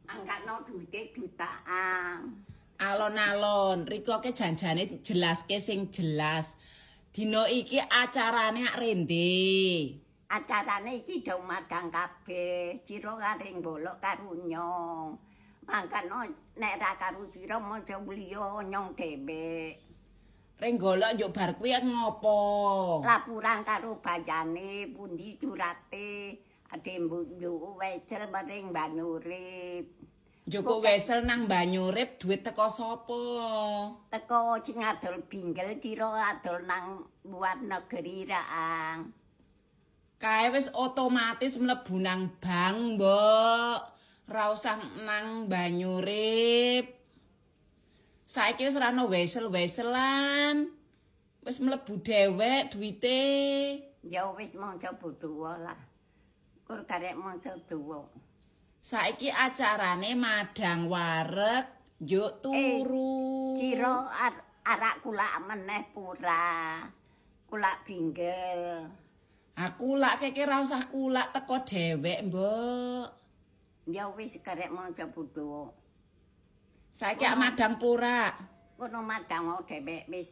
Mangkano duwite jutaan. Alon-alon, Riko ke janjane jelaske sing jelas. Dino iki acarane ak rende. Acarane iki do madang kabeh, sira kare golok karo nyong. Mangkano nek ra karo sira maca liya nyong dhewe. Renggolok njuk bar kuwi ngopo? Laporan karo bayane pundi surate, ade mbok wecel maring Banyurip. Njoko wesel nang Banyurip duit teko sapa? Teko sing adol binggel sira adol nang luar negeri raang. Kae wis otomatis mlebu nang bank, Mbok. Ora usah nang Banyurip. Saiki wis ora ono wesel-weselan. Wis mlebu dhewek duwite. Ya wis maca bodho lah. Kur karek maca dawa. Saiki acarane madang wareg, njuk turu. Sira arak kulak meneh pura. Kulak binggel. Aku lak keke ora usah kulak teko dhewek, Mbok. Ya wis karek maca bodho. Saiki ak madang pura. Kono madang mau dhewek wis.